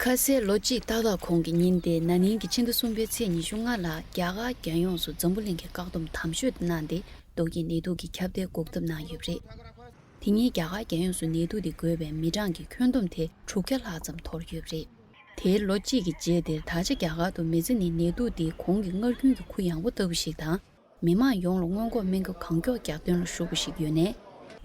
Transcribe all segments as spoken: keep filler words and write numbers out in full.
ཁ་གསལ་ལོ་གཅིག་ཏག་ཏག་གོང་གི་ཉིན་དེ་ན་ནིང་གི་ཕྱི་ཟླ་གསུམ་པའི་ཚེས་ཉི་ཤུ་ལྔ་ལ་རྒྱ་གར་རྒྱལ་ཡོངས་སུ་འཛམ་བུ་གླིང་གི་བཀག་སྡོམ་དམ་ཤོས་དེ་གནང་སྟེ། ཏོག་དབྱིབས་ནད་དུག་གི་ཁྱབ་གདལ་འགོག་ཐབས་གནང་ཡོད་པ་རེད། དེ་ཉིན་རྒྱ་གར་རྒྱལ་ཡོངས་སུ་ནད་དུག་དེ་འགོས་པའི་མི་གྲངས་ཀྱི་ཁྱོན་བསྡོམས་དེ་དྲུག་བརྒྱ་ལྷག་ཙམ་འཐོར་ཡོད་པ་རེད། དེའི་ལོ་གཅིག་གི་རྗེས་དེར་ད་ཆ་རྒྱ་གར་དུ་མི་ཚེ་ནི་ནད་དུག་དེའི་གོང་གི་སྔར་རྒྱུན་གྱི་ཁུ་ཡངས་པོ་ལྟ་བུ་ཞིག་དང་། མི་མང་ཡོངས་ལ་སྔོན་འགོག་སྨན་ཁབ་གང་མགྱོགས་རྒྱག་དོན་ལ་ཞུགས་པ་ཞིག་ཡོད་ནས།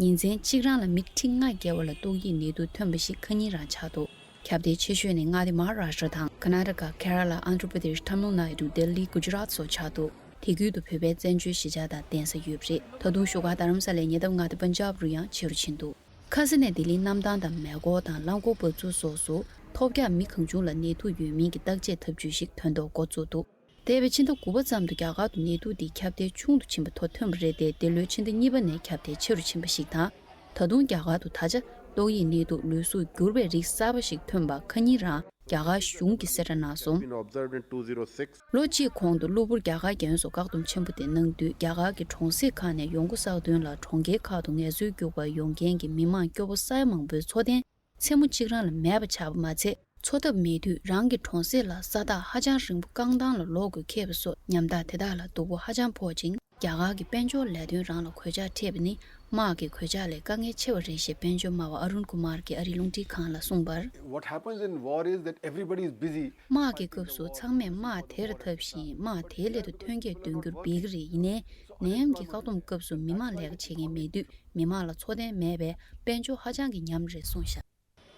ཉིན་མཚན་གཅིག་རང་ལ་མི་ཁྲི་ལྔ་བརྒལ་བ་ལ་ཏོག་དབྱིབས་ནད་དུག་ཐོན་པ་ཞིག་ཁ་ཉིན་རང་ཆགས་འདུག་ཁྱབ་གདལ་ཆེ་ཤོས་ནི་མངའ་སྡེ་མ་ཧཱ་རཱ་ཤྲ་དང་། ཀར་ན་ཊ་ཀ། ཀེ་ར་ལ། ཨན་དྷྲ་པྲ་དེཤ། ཐཱ་མིལ་ནཱ་ཌུ། ལྡི་ལི། གུ་ཇ་རཱཏ་སོགས་ཆགས་འདུག་དེ་ཁུལ་དུ་བོད་པའི་བཙན་བྱོལ་གཞིས་ཆགས་དང་གདན་ས་ཡོད་པ་རེད། ད་དུང་བཞུགས་སྒར་རྡ་རམ་ས་ལའི་ཉེ་འདབས་མངའ་སྡེ་པན་ཇབ་རུ་ཡང་ཆེ་རུ་ཕྱིན་འདུག་ཁ་ས་ནས་ལྡི་ལིའི་གནམ་ཐང་དང་མེ་འཁོར་དང་རླངས་འཁོར་འབབ་ཚུགས་སོགས་སུ་ཐོལ་རྒྱག་མི་གང་བྱུང་ལ་ནད་དུག་ཡོད་མིན་གྱི་བརྟག་དཔྱད་ཐབས་ཇུས་ཤིག་དོན་ཐོག་འགོ་བཙུགས་འདུག་འདས་པའི་ཕྱི་ཟླ་དགུ་པ་ཙམ་དུ་རྒྱ་གར་དུ་ནད་དུག་འདི་ཁྱབ་གདལ་ཆུང་དུ་ཕྱིན་པ་ཐོག་ཐོན་པ་རེད་དེ། འདི་ལོའི་ཕྱི་ཟླ་གཉིས་པ་ནས་ཁྱབ་གདལ་ཆེ་རུ་ཕྱིན་པ་ཞིག་དང་། ད་དུང་རྒྱ་གར་དུ་ད་ཆ་ཏོག་དབྱིབས་ནད་དུག་ལུས་གཟུགས་འགྱུར་བའི་རིགས་གསར་པ་ཞིག་ཐོན་པ་ཁ་ཉིན་རང་རྒྱ་གར་གཞུང་གིས་གསལ་བསྒྲགས་གནང་སོང་། Been observed in two zero six. ལོ་གཅིག་གོང་དུ་གློ་བུར་རྒྱ་གར་རྒྱལ་ཡོངས་སུ་བཀག་སྡོམ་ཆེན་པོ་དེ་གནང་དུས། རྒྱ་གར་གྱི་གྲོང་གསེབ་ཁག་ནས་ཡོང་སྒོ་བསགས་དོན་ལ་གྲོང་ཁྱེར་ཁག་ཏུ་ངལ་རྩོལ་རྒྱུག་པར་ཡོང་མཁན་གྱི་མི་མང་སྐྱོ་པོ་ས་ཡ་མང་པོའི་འཚོ་རྟེན། མཚན་མོ་གཅིག་རང་ལ་མེད་པ་ཆགས་པ་མ་ཚད། འཚོ་ཐབས་མེད་དུས་རང་གི་གྲོང་གསེབ་ལ་ས་ཐག་ཧ་ཅང་རིང་པོ་རྐང་ཐང་ལ་ལོག་དགོས་ཁེལ་བ་སོགས་ཉམ་ཐག་དེ་དག་ལ་སྡུག་པོ་ཧ་ཅང་ཕོག་ཅིང་། རྒྱ་གར་གྱི་དཔལ་འབྱོར་ལས་དོན་རང་ལ་གོད་ཆག་འཕྲད་པ་ནི་དམག་གི་གོད་ཆག་ལས་དཀའ་ངལ་ཆེ་བ་རེད་ཞེས་དཔལ་འབྱོར་སྨྲ་བ་ཨ་རུན་ཀུ་མར་གྱིས་ཨ་རིའི་རླུང་འཕྲིན་ཁང་ལ་གསུངས་པར། What happens in war is that everybody is busy. དམག་གི་སྐབས་སུ་ཚང་མས་དམག་དེར་འཐབ་བཞིན་དམག་དེའི་སླད་དུ་ཐོན་སྐྱེད་འདོན་རྒྱུར་འབད་ཀྱི་རེད། ཡིན་ནའི་ནད་ཡམས་ཀྱི་བཀག་སྡོམ་སྐབས་སུ་མི་མང་ལས་ཀ་བྱེད་མཁན་མེད་དུས། མི་མང་ལ་འཚོ་རྟེན་མེད་པས་དཔལ་འབྱོར་ཧ་ཅང་གི་ཉམས་རེད་གསུངས་བཞག་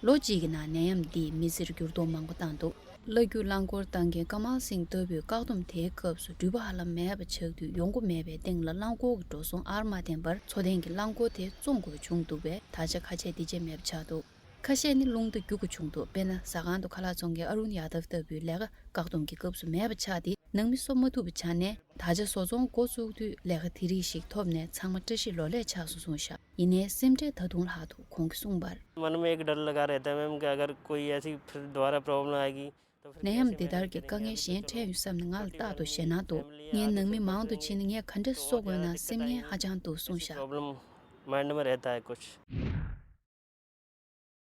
ལོ་གཅིག་གི་ནང་ནད་ཡམས་འདིས་མི་ཚེར་འགྱུར་ལྡོག་མང་པོ་བཏང་འདུག་གླ་རྒྱུ་རླངས་འཁོར་བཏང་མཁན་ཀ་མལ་སིང་ལྟ་བུས་བཀག་སྡོམ་དེའི་སྐབས་སུ་འགྲུལ་པ་ཧ་ལམ་མེད་པ་ཆགས་དུས། ཡོང་སྒོ་མེད་པའི་སྟེང་ལ་རླངས་འཁོར་གྱི་འགྲོ་སོང་ཨར་མ་ལྡན་པར་འཚོ་རྟེན་གྱི་རླངས་འཁོར་དེ་བཙོང་དགོས་བྱུང་འདུག་པས། ད་ཆ་ཁ་ཆད་འདི་བྱས་མེད་པ་ཆགས་འདུག་ཁ་ཤས་ནི་རླུང་རྟ་རྒྱུག་དགོས་བྱུང་འདུག་དཔེར་ན། ཟ་ཁང་དུ་ཁ་ལག་བཙོང་མཁན་ཨ་རུན་ཡ་དབ་ལྟ་བུའི་ལས་ཀ་བཀག་སྡོམ་གྱི་སྐབས་སུ་མེད་པ་ཆགས་ཏེ། ནང་མི་གསོ་མ་ཐུབ་པ་ཆགས་ནས། ད་ཆ་བཟོ་ཚོང་འགོ་བཙུགས་དུས་ལས་ཀ་དེ་རིགས་ཤིག་ཐོབ་ནས་ཚང་མ་བཀྲ་ཤིས་ལོ་ལེགས་ཆགས་སོང་གསུངས་བཞག་ཡིན་ནའི་སེམས་ཁྲལ་ད་དུང་ལྷག་འདུག་ཁོང་གིས་གསུངས་པར། मन में एक डर लगा रहता है मैम, कि अगर कोई ऐसी फिर दोबारा प्रॉब्लम आएगी तो फिर ནད་ཡམས་འདི་ལྟར་གྱི་དཀའ་ངལ་གཞན་འཕྲད་ཡོང་བསམ་ནས་ང་ལ་རྟག་ཏུ་ཞེད་སྣང་འདུག་ངའི་ནང་མི་མང་དུ་ཕྱིན་ནས་ངས་ག་འདྲ་གསོ་དགོས་ན་སེམས་ངལ་ཧ་ཅང་འདུག་གསུངས་བཞག प्रॉब्लम माइंड में रहता है कुछ।